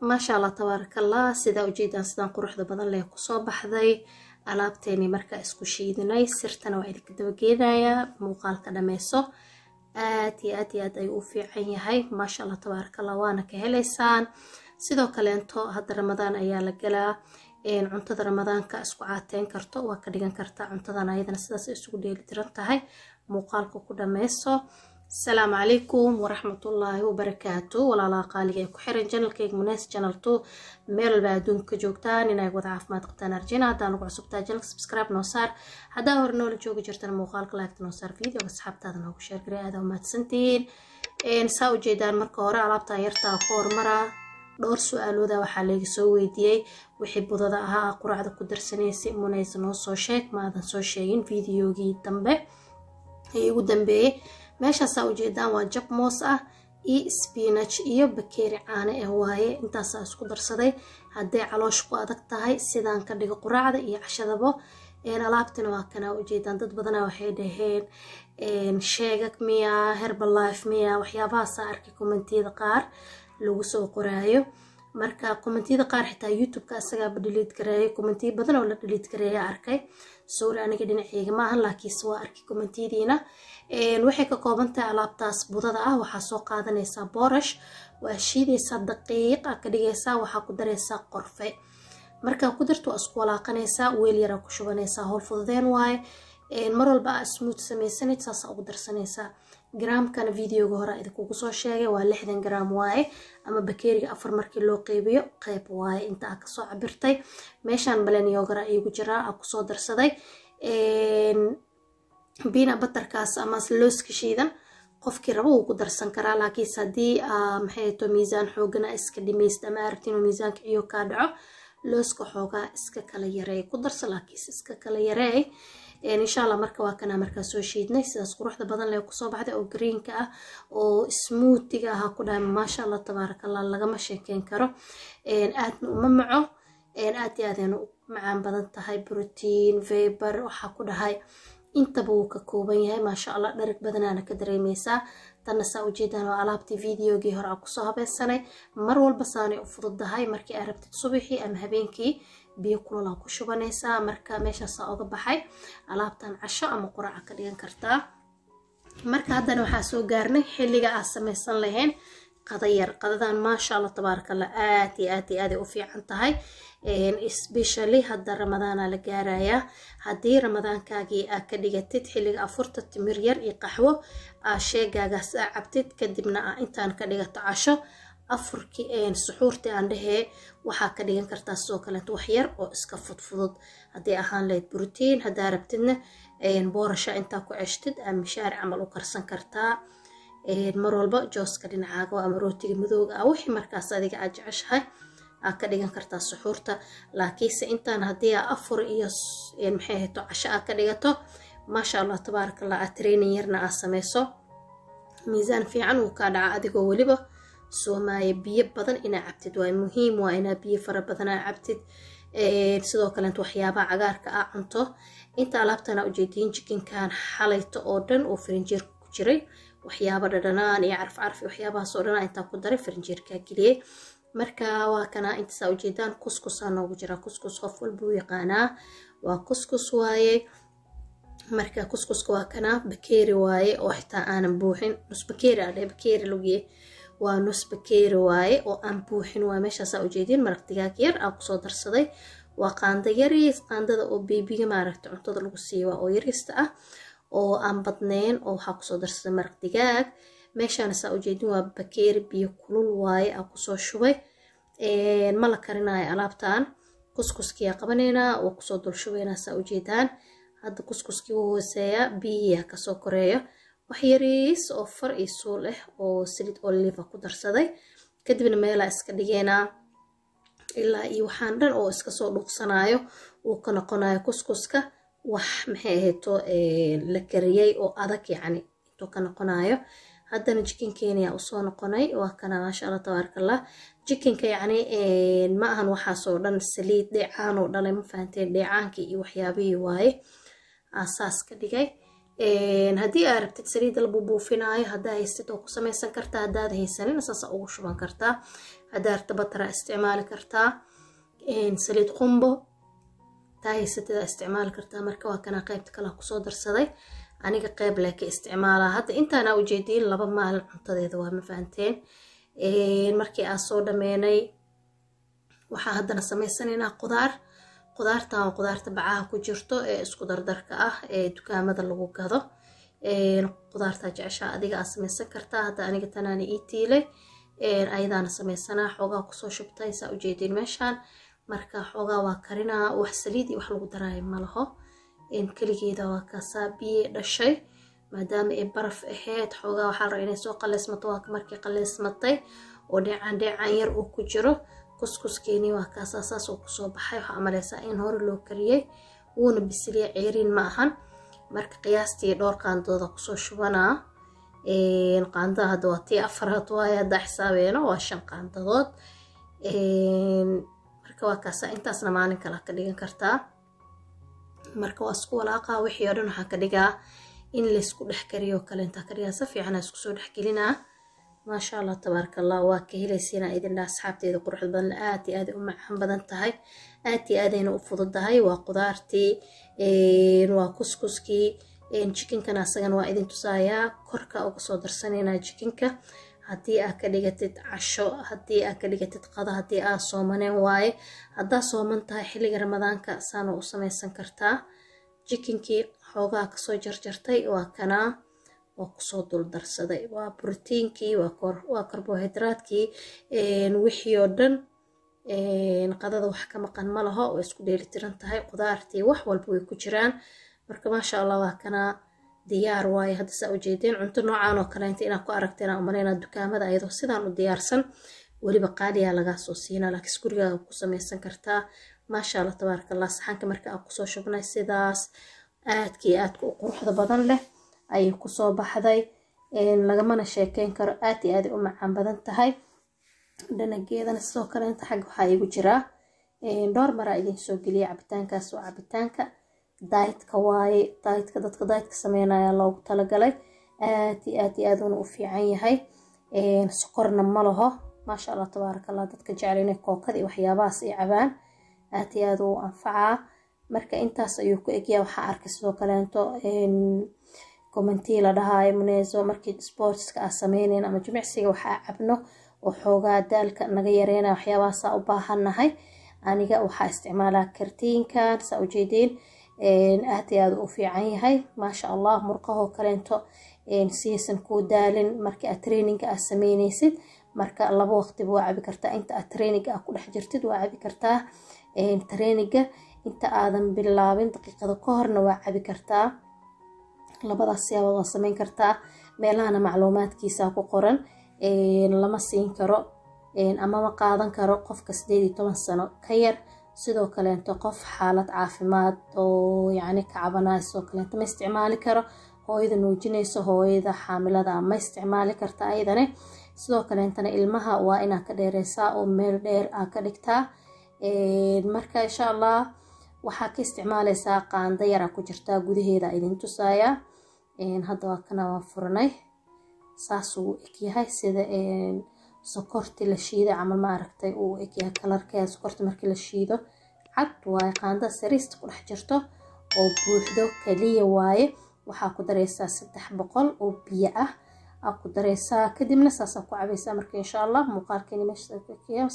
Maasha Allah, tabaarakallah. Sidaa ujeedaan, sidaan quruxda badan leh kusoo baxday alaabteeni markaa isku shiidinay. Sirtana waa idinka dabageenayaa, muuqaalka dhameyso. Aad iyo aad iyo aad ayuu u fiican yahay, maasha Allah, tabaarakallah, waana ka helaysaan. Sidoo kaleento hadda Ramadaan ayaa la galaa. Cuntada Ramadaanka isku caateyn karto waa ka dhigan kartaa cuntadan, ayadana sidaas ay isugu dheelitiran tahay. Muuqaalka ku dhameyso. Asalaamu calaykum waraxmatullaahi wabarakaatu. Walaalaha qaaliga ee ku xiran channelkayga Munees Channel 2, meel walba adduunka ka joogtaan, inay wada caafimaad qabtaan arjina. Haddaan ugu cusubtaa channelka, subscribe noo saar. Haddaa hore noola joogi jirtana, muuqaalka like noo saar, videoga asxaabtaada noogu share garay. Aada umahadsantihiin. Saa ujeedaan, marka hore alaabtan yartaa ku hormaraa. Dhowr su-aalooda waxaa layga soo weydiiyey: wixii budada ahaa quraacda ku darsanaysay, Munaysa, noo soo sheeg, maadan soo sheegin videogii dambe ee ugu dambeeyey. Meeshaasaa ujeedaan waa jab moos ah iyo spinach iyo bakeeri caano ah waaye. Intaasaa isku darsaday. Hadday caloosh ku adag tahay, sidaan ka dhigo quraacda iyo cashadabo. Alaabtina waa kanaa ujeedaan. Dad badanaa waxay dhaheen sheegag miya, Herbalife miya, waxyaabahaasa arkay commentiyada qaar lagu soo qoraayo. Marka commentiyada qaar xitaa YouTube-ka asagaaba delete gareeyay. Commentiyo badan oo la delete gareeya arkay. Sorry, aniga dhinaceyga ma ahan, laakiinse waa arkay commentiyadiina. Waxay ka kooban tahay alaabtaas budada ah: waxaa soo qaadanaysaa boorash, waa shiidaysaa, daqiiq aa ka dhigaysaa, waxaa ku daraysaa qorfe. Markaa ku darto, waa isku walaaqanaysaa, weel yaraa ku shubanaysaa. Howl fududeen waaye. Mar walba aa smooth samaysanid, saasaa ugu darsanaysaa. Garaamkana videoga hore idinkugu soo sheegay, waa 60 garaam waaye, ama bakeeriga afar markii loo qeybiyo qeyb waaye inta aa kasoo cabirtay. Meeshaan plain yogurt iigu jiraa, aa kusoo darsaday. Peanut butterkaas ama looska shiidan qofkii rabo wuu ku darsan karaa, laakiinse haddii maxay to miisaan xoogana iska dhimaysid ama aragti inuu miisaanka ciyo kaa dhaco, looska xoogaa iska kala yareey. Ku darso, laakiinse iska kala yareey, insha Allah. Marka waa kanaa, markaa soo shiidnay, sidaas quruxda badan lee kusoo baxday oo greenka ah oo smoothiga ah ku dhahay. Maasha Allah, tabaaraka Allah, lagama sheekeyn karo. Aadna uma maco, aad iyo aadayna u macaan badan tahay. Protein, fiber, waxaa ku dhahay intaba wuu ka kooban yahay, maasha Allah. Dharag badanaana ka dareemeysaa. Tanna saa ujeedaan waa alaabtii videogii hore aan kusoo habeysanay. Mar walba saanay u fududahay. Markii aad rabtid subaxii ama habeenkii, biyo kulolaa ku shubanaysaa. Marka meeshaasaa oga baxay. Alaabtan casho ama quraaca ka dhigan kartaa. Marka haddana waxaa soo gaarnay xilliga aad samaysan lahayn qada yar. Qadadan, maasha Allah, tabaaraka Allah, aad iyo aad iyo aaday u fiican tahay, especially hadda Ramadaana la gaarayaa. Haddii Ramadaankaagii aad ka dhigatid xilliga afurta timir yar iyo qaxwo, aa sheegaagaas aa cabtid, kadibna aa intaan ka dhigato casho, afurkii suxuurtii aan dhehee, waxaa ka dhigan kartaa sidoo kaleeto wax yar oo iska fudfudud. Haddii ahaan lahayd brotiin, haddaa rabtidna boorasha intaa ku ceshtid aa mishaar camal u karsan kartaa. Mar walba jooska dhinacaaga ama rootiga madooga ah, wixii markaas adiga aad jeceshahay aa ka dhigan kartaa suxuurta. Laakiinse intaan haddii aa afur iyo maxay ahayto casho aa ka dhigato, maasha Allah, tabaaraka Allah, aad training yarna aa sameyso, miisaan fiican uu kaa dhaca adigoo weliba soomaaya. Biyo badan inaa cabtid waa muhiim, waa inaa biyo fara badan aa cabtid. Sidoo kaleeto waxyaabaha cagaarka ah cunto. Inta alaabtana ujeediin, chickenkan xalayto oo dhan oo farinjeerka ku jiray, waxyaaba dhadhanaan iyo caraf caraf iyo waxyaabahaas oo dhan intaa ku daray, farinjeerkaa geliyey. Marka waa kana intasaa ujeedaan. Kuskusaa noogu jiraa. Kuskus qof walba u yaqaanaa, waa kuskus waaye. Marka kuskuska waa kana, bakeeri waaye oo xitaa aanan buuxin. Nus bakeeri aa dhahe, bakeeri lugiye, waa nus bakeeri waaye oo aan buuxin. Waa meeshaasaa ujeedin, maraq digaag yar aan kusoo darsaday. Waa qaando yariis, qaandada oo babyga maaragta cuntada lagu siiyo waa, oo yariista ah oo aan badnayn, oo waxaa kusoo darsaday maraq digaag. Meeshaana saa ujeedin waa bakeeri biyo kulul waaye aan kusoo shubay. Ma la karinayo alaabtan. Kuskuskiyaa qabanaynaa, waa kusoo dul shubaynaa. Saa ujeedaan, hadda kuskuskii wuu hooseeyaa, biyihiyaa kasoo koreeyo. Wax yariis oo far iyo suul ah oo saliid olive ku darsaday, kadibna meelaa iska dhigeynaa ilaa iyo waxaan dhan oo iska soo dhuuqsanayo, uu ka noqonayo kuskuska wax maxay ahayto la kariyey oo adag, yacni intuu ka noqonayo. Haddana chickenkeeniyaa usoo noqonay. Waa kana, maasha Allah, tabaaraka Allah. Chickenka yacni ma ahan waxaasoo dhan saliid dheecaan oo dhalay, ma fahanteen? Dheecaankii iyo waxyaabihii waaye aasaas ka dhigay. Haddii aad rabtid saliidda la buubuufinaayo haddaa haystid oo ku samaysan kartaa, haddaad haysanin saasa ugu shuban kartaa. Haddaa rabta bataraa isticmaali kartaa, saliid qumbo taa haysatida isticmaali kartaa. Marka waa kana qaybta kale kusoo darsaday. Aniga qayb leh ka isticmaalaa hadda intaana ujeediin 2 maalin cuntadeeda waa, ma fahanteen? Markii aan soo dhameynay waxaa haddana samaysanaynaa qudaar. Qudaartan waa qudaarta bacaha ku jirto ee isku dardarka ah ee dukaamada lagu gado. Qudaartaa jeceshaa adiga aa samaysan kartaa. Hadda aniga tanaana ii tiilay, ayadaana samaysanaa. Xoogaa kusoo shubtay saa ujeediin meeshaan. Marka xoogaa waa karinaa, wax saliid iyo wax lagu daraayo ma laho, keligeeda waa kaasaa. Biye dhashay maadaama ay baraf ahayd, xoogaa waxaa la rabaa inay soo qaleysmato. Waa markii qaleysmatay oo dheecaan dheecaan yar uu ku jiro kuskuskeeni, waa kaasaa saas uu kusoo baxay. Waxaa amaleysaa in hore loo kariyey, wuuna bisiliya, ceeriin ma ahan. Marka qiyaastii dhowr qaandooda kusoo shubanaa. Qaandada hadda waa tii afaraad waaye, haddaa xisaabeeno waa 5 qaandadood. Marka waa kaasaa, intaasna maalin kale ka dhigan kartaa. Marka waa isku walaaqaa wixii oo dhan, waxaa ka dhigaa in laysku dhex kariyo kale intaa ka dhigaa, si fiican isku soo dhex gelinaa. Maasha Allah, tabaaraka Allah, waa ka helaysiinaa idin dhaa asxaabteeda quruxda badan. Aad iyo aad u macaan badan tahay, aad iyo aadayna u fududahay. Waa qudaartii, waa kuskuskii, chickenkana asagana waa idin tusayaa. Korka uga soo darsanaynaa chickenka. Haddii aad ka dhigatid casho, haddii aad ka dhigatid qado, haddii aad soomaneen waaye, haddaa sooman tahay xilliga Ramadaanka saana u samaysan kartaa. Chickenkii xoogaa kasoo jarjartay waa kanaa, waa kusoo dul darsaday. Waa brotiinkii, waa karbohaydraadkii, wixii oo dhan. Qadada wax ka maqan ma laho, waa isku dheelitiran tahay. Qudaartii wax walba way ku jiraan. Marka maasha Allah, waa kanaa, diyaar waaye. Hadda saa ujeedeen cunto noocaan oo kaleenta inaad ku aragteen aan umaleynaa dukaamada ayadoo sidaan u diyaarsan, weliba qaaliyaa lagaa soo siinaa, laakiin gurigaaga ku samaysan kartaa. Maasha Allah, tabaaraka Allah. Saxanka marka aan kusoo shubnay sidaas aadka iyo aadka u quruxda badan leh ayay kusoo baxday, lagamana sheekeyn karo. Aad iyo aaday u macaan badan tahay dhanageedana. Sidoo kaleenta xagga waxaa iigu jiraa, dhowr maraa idin soo geliya cabitaankaas, waa cabitaanka dietka waaye. Dietka, dadka dietka sameynaya loogu talagalay. Aad iyo aad iyo aad uuna u fiican yahay, sokorna ma laho. Maasha Allah, tabaaraka Allah. Dadka jecel inay kookada iyo waxyaabahaas ay cabaan aad iyo aad uu anfacaa. Marka intaas ayuu ku egyaa. Waxaa arkay sidoo kaleento commentii la dhahaayo: "Muneeso, markii sportska aa sameyneyn ama jimicsiga waxaa cabno oo xoogaa daalka naga yareynaya, waxyaabahaasaa u baahannahay." Aniga waxaa isticmaalaa creatinekan saa ujeedeen, aad iyo aad u fiican yahay, maasha Allah. Murqahoo kaleento siyaysan kuu daalin markii aad traininga aad sameyneysid. Marka 2 waqtiba waa cabi kartaa. Inta aad traininga aad ku dhex jirtid waa cabi kartaa, traininga inta aadan bilaabin daqiiqada ka horna waa cabi kartaa. Labadaas siyaabood waa sameyn kartaa. Meelahana macluumaadkiisa ku qoran. Lama siin karo ama ma qaadan karo qofka 18 sano ka yar. Sidoo kaleento qof xaalad caafimaad oo yacni ka cabanayo sidoo kaleento ma isticmaali karo. Hooyada nuujinayso, hooyada xaamilada ma isticmaali karta ayadane. Sidoo kaleentana ilmaha waa inaa ka dheereysaa oo meel dheer aa ka dhigtaa. Marka insha Allah waxaa ka isticmaaleysaa qaando yara ku jirtaa gudaheeda, idin tusaaya hadda. Waa kana, waan furanay, saasuu u egyahay, sida sokorti la shiiday camal ma aragtay uu egyahay colorkeeda. Sokorta markii la shiido cad waaye. Qaandada sariista ku dhex jirto oo buuxdo kaliya waaye. Waxaa ku dareysaa 300 oo biyo ah aa ku dareysaa, kadibna saasaa ku cabaysaa. Marka insha Allah muuqaalkeeni meesha ku egyahay.